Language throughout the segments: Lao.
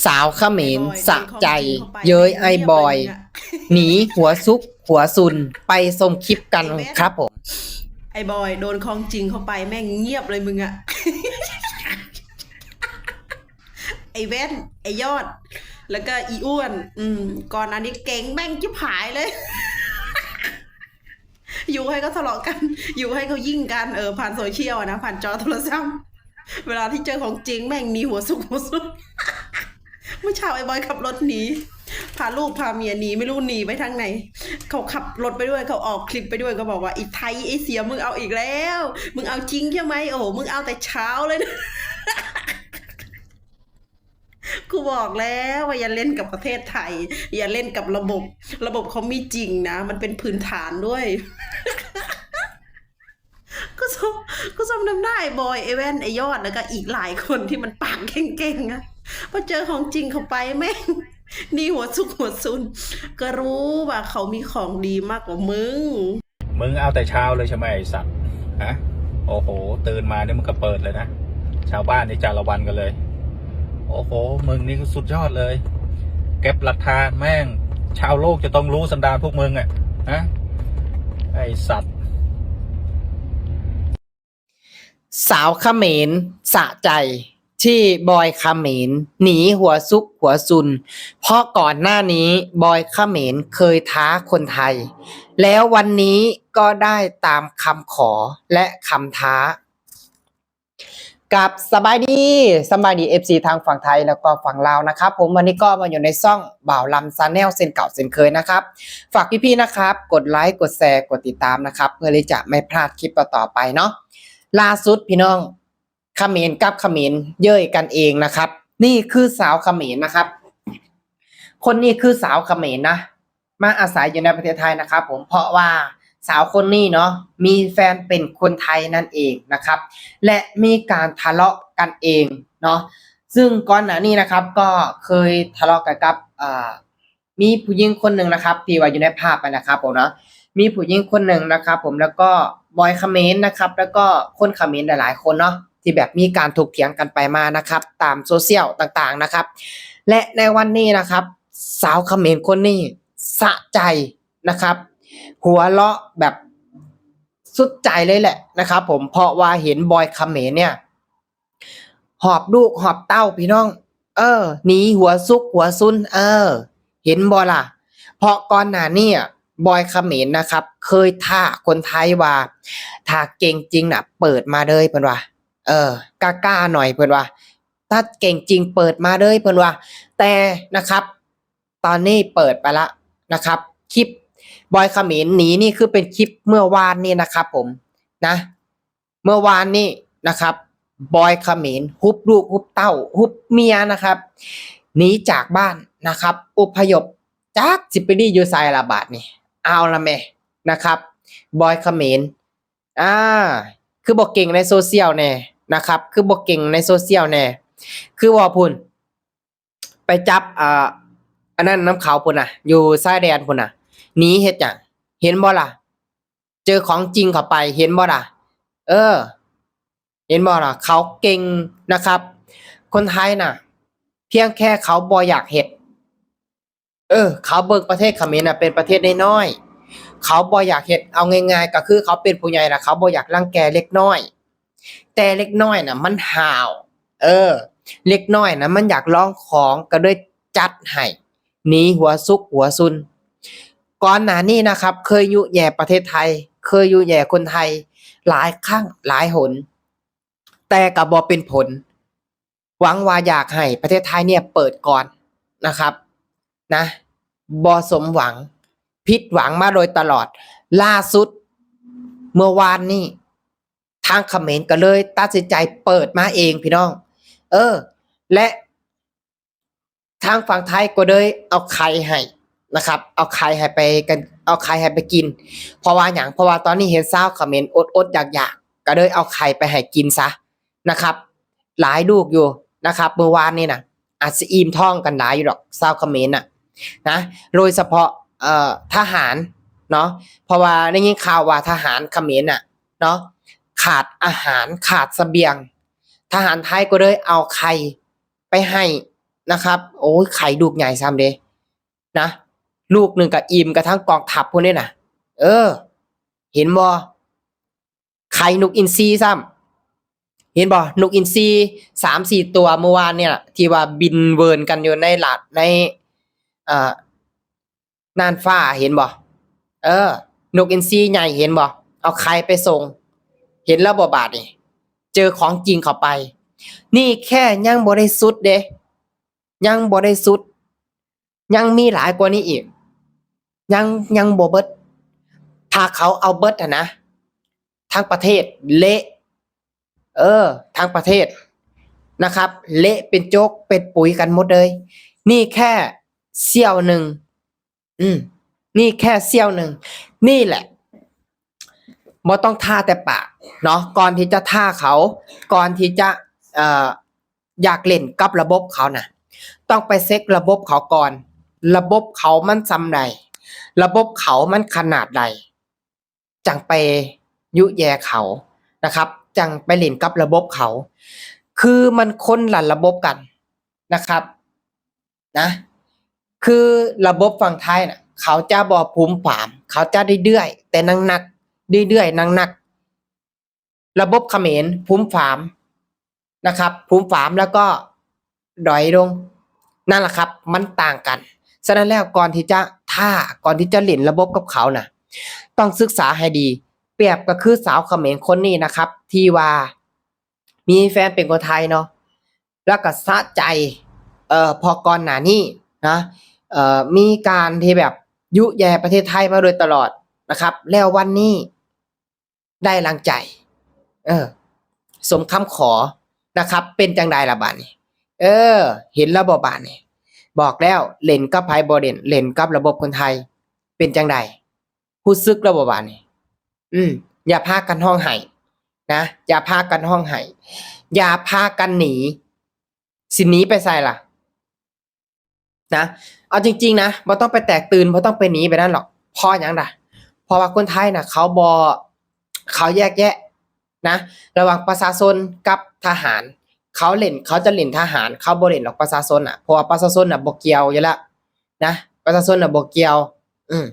ສາວຂະເໝນສະໃຈເຍີ້ຍອ້າຍບອຍ ໜີຫົວຊຸກຫົວຊຸນ. ໄປຊົມຄລິບກັນ ໄອ້ແວ່ນ ຄັບຜົມ. ໄອ້ບອຍ ໂດນຂອງຈິງເຂົ້າໄປ ແມ່ງງຽບເລີຍມຶງອະ. ໄອ້ແວ່ນ ໄອ້ຍອດ ແລ້ວກໍອີອ້ວນ ອືມ ກ່ອນໜ້ານີ້ເກັ່ງແມ່ງຈິບຫາຍເລີຍ. ຢູ່ໃຫ້ເຂົາທະເລາະກັນ ຢູ່ໃຫ້ເຂົາຍິງກັນ ເອີ ຜ່ານໂຊຊຽວອະນະ ຜ່ານຈໍໂທລະສັບ. ເວລາທີ່ເຈີຂອງຈິງແມ່ງໜີຫົວຊຸກຫົວຊຸນ. ມື້ເຊົ້າໄອ້ບອຍຂັບລົດໜີ ພາລູກພາເມຍໜີ ໄມ່ຮູ້ໜີໄປທາງໃດ. ເຂົາຂັບລົດໄປດ້ວຍ ເຂົາອອກຄລິບໄປດ້ວຍ ກໍບອກວ່າ ອີໄທ ໄອ້ເສຍ ມຶງເອົາອີກແລ້ວ ມຶງເອົາຈິງໃຊ່ໄໝ? ໂອ້ໂຫ ມຶງເອົາແຕ່ເຊົ້າເລີຍນະ. ກູບອກແລ້ວວ່າຢ່າຫຼິ້ນກັບປະເທດໄທ ຢ່າຫຼິ້ນກັບລະບົບ ລະບົບເຂົາມີຈິງນະ ມັນເປັນພື້ນຖານດ້ວຍ. ກູຊົມ ກູຊົມນຳໜ້າໄອ້ບອຍ ໄອ້ແວ່ນ ໄອ້ຍອດ ແລ້ວກໍອີກຫຼາຍຄົນທີ່ມັນປາກເກັ່ງໆ ອະ ພໍເຈີຂອງຈິງເຂົ້າໄປແມ່ງໜີຫົວຊຸກຫົວຊຸນ. ກໍຮູ້ວ່າເຂົາມີຂອງດີມາກກວ່າມຶງ. ມຶງເອົາແຕ່ເຊົ້າເລີຍໃຊ່ໄໝໄອ້ສັດ ຮະ? ໂອ້ໂຫ ຕື່ນມານີ້ມຶງກໍເປີດເລີຍນະ ຊາວບ້ານນີ້ຈາລະວັນກັນເລີຍ. ໂອ້ໂຫ ມຶງນີ້ສຸດຍອດເລີຍ ເກັບຫຼັກຖານແມ່ງ ຊາວໂລກຈະຕ້ອງຮູ້ສັນດານພວກມຶງອະ ຮະ ໄອ້ສັດ. ສາວຂະເໝນສະໃຈທີ່ບອຍຂະເໝນໜີຫົວຊຸກຫົວຊຸນ ເພາະກ່ອນໜ້ານີ້ບອຍຂະເໝນເຄີຍທ້າຄົນໄທ ແລ້ວວັນນີ້ກໍໄດ້ຕາມຄຳຂໍ ແລະ ຄຳທ້າ. ກັບສະບາຍດີ ສະບາຍດີ ເອັຟຊີ ທັງຝັ່ງໄທ ແລ້ວກໍຝັ່ງລາວນະຄັບຜົມ. ວັນນີ້ກໍມາຢູ່ໃນຊ່ອງບ່າວລຳ Channel ເຊັ່ນເກົ່າເຊັ່ນເຄີຍນະຄັບ. ຝາກພີ່ໆ ນະຄັບ ກົດໄລ ກົດແຊ ກົດຕິດຕາມນະຄັບ ເພື່ອທີ່ຈະໄມ່ພາດຄລິບຕໍ່ໆ ໄປເນາະ. ລ່າສຸດພີ່ນ້ອງ ຂະເໝນກັບຂະເໝນເຍີ້ຍກັນເອງນະຄັບ. ນີ້ຄືສາວຂະເໝນນະຄັບ ຄົນນີ້ຄືສາວຂະເໝນນະ ມາອາໄສຢູ່ໃນປະເທດໄທນະຄັບຜົມ ເພາະວ່າສາວຄົນນີ້ເນາະ ມີແຟນເປັນຄົນໄທນັ້ນເອງນະຄັບ ແລະ ມີການທະເລາະກັນເອງເນາະ. ຊຶ່ງກ່ອນໜ້ານີ້ນະຄັບ ກໍເຄີຍທະເລາະກັນກັບ ເອີ ມີຜູ້ຍິງຄົນໜຶ່ງນະຄັບ ທີ່ວ່າຢູ່ໃນພາບຫັ້ນນະຄັບຜົມເນາະ ມີຜູ້ຍິງຄົນໜຶ່ງນະຄັບຜົມ ແລ້ວກໍບອຍຂະເໝນນະຄັບ ແລ້ວກໍຄົນຂະເໝນຫຼາຍໆຄົນເນາະ ທີ່ແບບມີການຖົກຖຽງກັນໄປມານະຄັບ ຕາມໂຊຊຽວຕ່າງໆນະຄັບ ແລະ ໃນວັນນີ້ນະຄັບ ສາວຂະເໝນຄົນນີ້ສະໃຈນະຄັບ ຫົວເລາະແບບສຸດໃຈເລີຍແຫຼະນະຄັບຜົມ ເພາະວ່າເຫັນບອຍຂະເໝນເນ່ຍ ຫອບລູກຫອບເຕົ້າພີ່ນ້ອງ ເອີ ໜີຫົວຊຸກຫົວຊຸນ ເອີ ເຫັນບໍ່ລະ? ເພາະກ່ອນໜ້ານີ້ອະ ບອຍຂະເໝນນະຄັບ ເຄີຍທ້າຄົນໄທວ່າ ຖ້າເກັ່ງຈິງນະ ເປີດມາເລີຍ ເພິ່ນວ່າ ເອີ ກ້າໆໜ້ອຍ ເພິ່ນວ່າ ຖ້າເກັ່ງຈິງເປີດມາເລີຍ ເພິ່ນວ່າ. ແຕ່ນະຄັບ ຕອນນີ້ເປີດໄປລະນະຄັບ ຄລິບບອຍຂະເໝນໜີນີ້ ຄືເປັນຄລິບເມື່ອວານນີ້ນະຄັບຜົມ ນະ ເມື່ອວານນີ້ນະຄັບ ບອຍຂະເໝນຫຸບລູກຫຸບເຕົ້າຫຸບເມຍນະຄັບ ໜີຈາກບ້ານນະຄັບ ອົບພະຍົບ ຈັກຊິໄປລີ້ຢູ່ໃສລະບາດນີ້. ເອົາລະແມະນະຄັບ ບອຍຂະເໝນ ອາ ຄືບໍ່ເກັ່ງໃນໂຊຊຽວແດ່ນະຄັບ ຄືບໍ່ເກັ່ງໃນໂຊຊຽວແດ່ ຄືວ່າພຸ້ນ ໄປຈັບ ອ່າ ອັນນັ້ນນຳເຂົາພຸ້ນນະ ຢູ່ຊາຍແດນພຸ້ນນະ ໜີເຮັດຫຍັງ ເຫັນບໍ່ລະ? ເຈີຂອງຈິງເຂົ້າໄປ ເຫັນບໍ່ລະ? ເອີ ເຫັນບໍ່ລະ? ເຂົາເກັ່ງນະຄັບ ຄົນໄທນະ ພຽງແຄ່ເຂົາບໍ່ຢາກເຮັດ ເອີ ເຂົາເບິ່ງປະເທດຂະເໝນນະເປັນປະເທດນ້ອຍໆ ເຂົາບໍ່ຢາກເຮັດ ເອົາງ່າຍໆ ກໍຄືເຂົາເປັນຜູ້ໃຫຍ່ລະ ເຂົາບໍ່ຢາກລັງແກເດັກນ້ອຍ ແຕ່ເດັກນ້ອຍນະມັນຫ້າວ ເອີ ເດັກນ້ອຍນະມັນຢາກລອງຂອງ ກໍເລີຍຈັດໃຫ້ ໜີຫົວຊຸກຫົວຊຸນ. ກ່ອນໜ້ານີ້ນະຄັບ ເຄີຍຍຸແຍ່ປະເທດໄທ ເຄີຍຍຸແຍ່ຄົນໄທຫຼາຍຄັ້ງຫຼາຍຫົນ ແຕ່ກໍບໍ່ເປັນຜົນ. ຫວັງວ່າຢາກໃຫ້ປະເທດໄທເນ່ຍເປີດກ່ອນນະຄັບ ນະ ບໍ່ສົມຫວັງ ຜິດຫວັງມາໂດຍຕະຫຼອດ. ລ່າສຸດເມື່ອວານນີ້ ທາງຂະເໝນກໍເລີຍຕັດສິນໃຈເປີດມາເອງພີ່ນ້ອງ ເອີ ແລະ ທາງຝັ່ງໄທກໍເລີຍເອົາໄຂ່ໃຫ້ນະຄັບ ເອົາໄຂ່ໃຫ້ໄປກັນ ເອົາໄຂ່ໃຫ້ໄປກິນ. ເພາະວ່າຫຍັງ? ເພາະວ່າຕອນນີ້ເຫັນຊາວຂະເໝນອົດໆຢາກໆ ກໍເລີຍເອົາໄຂ່ໄປໃຫ້ກິນຊະນະຄັບ ຫຼາຍລູກຢູ່ນະຄັບ ມື້ວານນີ້ນະ ອາດຊິອີ່ມທ້ອງກັນຫຼາຍຢູ່ດອກຊາວຂະເໝນນະ ນະ ໂດຍສະເພາະ ເອີ ທະຫານເນາະ ເພາະວ່າໄດ້ຍິນຂ່າວວ່າທະຫານຂະເໝນນະເນາະ ຂາດອາຫານ ຂາດສະບຽງ ທະຫານໄທກໍເລີຍເອົາໄຂ່ໄປໃຫ້ นะครับ โอ้ย ไข่ลูกใหญ่ซ้ำเด้นะ ลูกหนึ่งก็อิ่มกันทั้งกองทัพพุ้นเด้นะ เออ เห็นบ่ ไข่นกอินทรีซ้ำ เห็นบ่ นกอินทรีสามสี่ตัวเมื่อวานเนี่ย ที่ว่าบินเวินกันอยู่ในหลาด ใน เอ่อ น่านฟ้า เห็นบ่ เออ นกอินทรีใหญ่ เห็นบ่ เอาไข่ไปส่ง เห็นแล้วบ่บาดนี่ เจอของจริงเข้าไป นี่แค่ยังบ่ได้สุดเด้ ยังบ่ได้สุด ยังมีหลายกว่านี้อีก ยัง ยังบ่เบิด ถ้าเขาเอาเบิดหั้นนะ ทั้งประเทศเละ เออ ทั้งประเทศนะครับ เละเป็นโจ๊กเป็นปุ๋ยกันหมดเลย นี่แค่เสี้ยวหนึ่ง อืม นี่แค่เสี้ยวหนึ่ง นี่แหละ บ่ต้องท่าแต่ปากเนาะ ก่อนที่จะท่าเขา ก่อนที่จะ เอ่อ อยากเล่นกับระบบเขาน่ะ ต้องไปเช็กระบบเขาก่อน ระบบเขามันส่ำใด ระบบเขามันขนาดใด จั่งไปยุแย่เขานะครับ จั่งไปเล่นกับระบบเขา คือมันคนละระบบกันนะครับ นะ คือระบบฝั่งไทยน่ะ เขาจะบ่ผุมผาม เขาจะเรื่อยๆ แต่หนักๆ เรื่อยๆ หนักๆ ระบบเขมรผุมผามนะครับ ผุมผามแล้วก็ด้อยลง นั่นแหละครับ มันต่างกัน ฉะนั้นแล้วก่อนที่จะท่า ก่อนที่จะเล่นระบบกับเขาน่ะ ต้องศึกษาให้ดี เปรียบก็คือสาวเขมรคนนี้นะครับ ที่ว่ามีแฟนเป็นคนไทยเนาะ แล้วก็สะใจ เอ่อ เพราะก่อนหน้านี้นะ เอ่อ มีการที่แบบยุแย่ประเทศไทยมาโดยตลอดนะครับ แล้ววันนี้ได้ดังใจ เออ สมคำขอนะครับ เป็นจั่งใดล่ะบาดนี้ เออ เห็นแล้วบ่บาดนี้ บอกแล้ว เล่นกับไผบ่เล่น เล่นกับระบบคนไทย เป็นจั่งใด รู้สึกแล้วบ่บาดนี้ อืม อย่าพากันร้องไห้นะ อย่าพากันร้องไห้ อย่าพากันหนี สิหนีไปไสล่ะ นะ เอาจริงๆ นะ บ่ต้องไปแตกตื่น บ่ต้องไปหนีไปนั่นหรอก เพราะหยังล่ะ เพราะว่าคนไทยน่ะ เขาบ่ เขาแยกแยะนะ ระหว่างประชาชนกับทหาร เขาเล่น เขาจะเล่นทหาร เขาบ่เล่นหรอกประชาชนน่ะ เพราะว่าประชาชนน่ะบ่เกี่ยวอยู่แล้วนะ ประชาชนน่ะบ่เกี่ยว อืม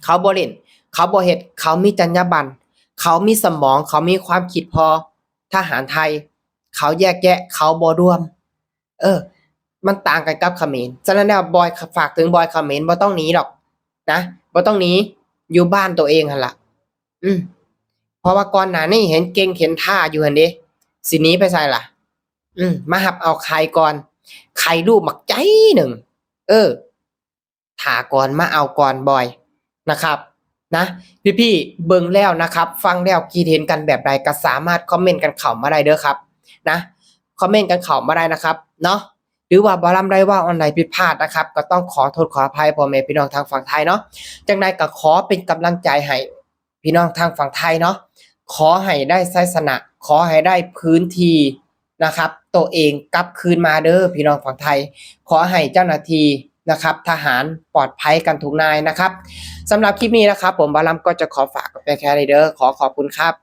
เขาบ่เล่น เขาบ่เฮ็ด เขามีจรรยาบรรณ เขามีสมอง เขามีความคิดพอ ทหารไทย เขาแยกแยะ เขาบ่ร่วม เออ มันต่างกันกับเขมร ฉะนั้นแล้วบอย ฝากถึงบอยเขมร บ่ต้องหนีดอกนะ บ่ต้องหนี อยู่บ้านตัวเองหั่นล่ะ อืม เพราะว่าก่อนหน้านี้เห็นเก่งเห็นท่าอยู่หั่นเด้ สิหนีไปไสล่ะ อืม มารับเอาไข่ก่อน ไข่ลูกบักใหญ่หนึ่ง เออ ท่าก่อน มาเอาก่อนบอยนะครับ นะ พี่ๆ เบิ่งแล้วนะครับ ฟังแล้วคิดเห็นกันแบบใดก็สามารถคอมเมนต์กันเข้ามาได้เด้อครับ นะ คอมเมนต์กันเข้ามาได้นะครับ เนาะ หรือว่าบ่าวลำได้เว้าอันใดผิดพลาดนะครับ ก็ต้องขอโทษขออภัยพ่อแม่พี่น้องทางฝั่งไทยเนาะ จั่งใดก็ขอเป็นกำลังใจให้พี่น้องทางฝั่งไทยเนาะ ขอให้ได้ชัยชนะ ขอให้ได้พื้นที่นะครับ ตัวเองกลับคืนมาเด้อพี่น้องฝั่งไทย ขอให้เจ้าหน้าที่นะครับ ทหารปลอดภัยกันทุกนายนะครับ สำหรับคลิปนี้นะครับผม บ่าวลำก็จะขอฝากไว้แค่นี้เด้อ ขอขอบคุณครับ